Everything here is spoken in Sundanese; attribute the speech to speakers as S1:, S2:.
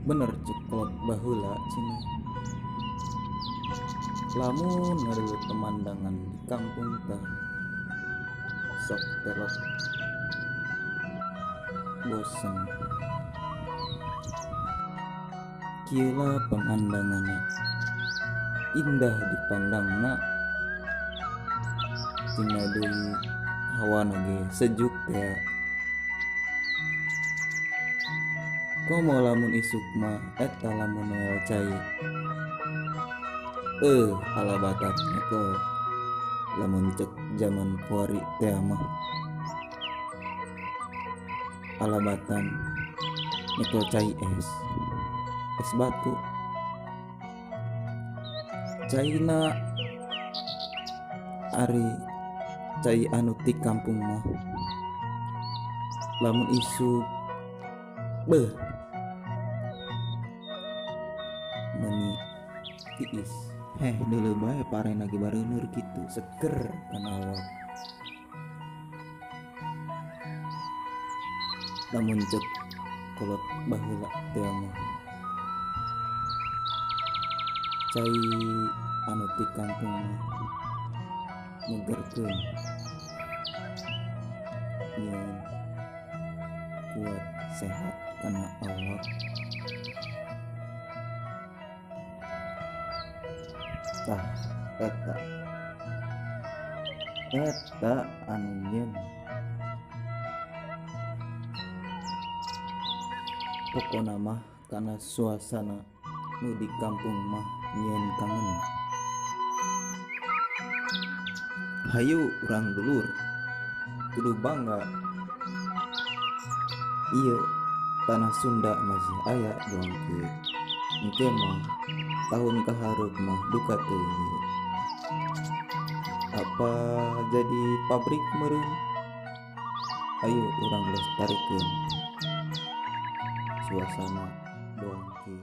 S1: Bener cek kolot baheula cenah. Lamun ngadeuleu pemandangan di kampung teh sok terok bosen. Kieu lah pemandanganna, indah dipandangna, cenah deui hawana ge sejuk teh. Komo lamun isuk mah eta lamun noel cai. Alabatan nyekel lamun cek jaman kuari teh mah. Alabatan nyekel cai es. Es batu. Caina ari cai anu ti kampung mah. Lamun isuk beuh meuni tiis. Heh deuleu bae parena ge bareuneur kitu seger kana awak. Lamun cek kolot baheula teh mah cai anu ti kampung mah nyegerkeun, nyeun kuat sehat kana awak. Tah eta eta anu nyeun. Pokona mah kana suasana nu di kampung mah nyeun kangen. Hayu urang dulur kudu bangga ieu tanah Sunda masih aya doang kieu. Engke mah tahun kahareup mah duka teuing ieu. Apa jadi pabrik meureun? Ayo urang lestarikeun suasana doang kieu.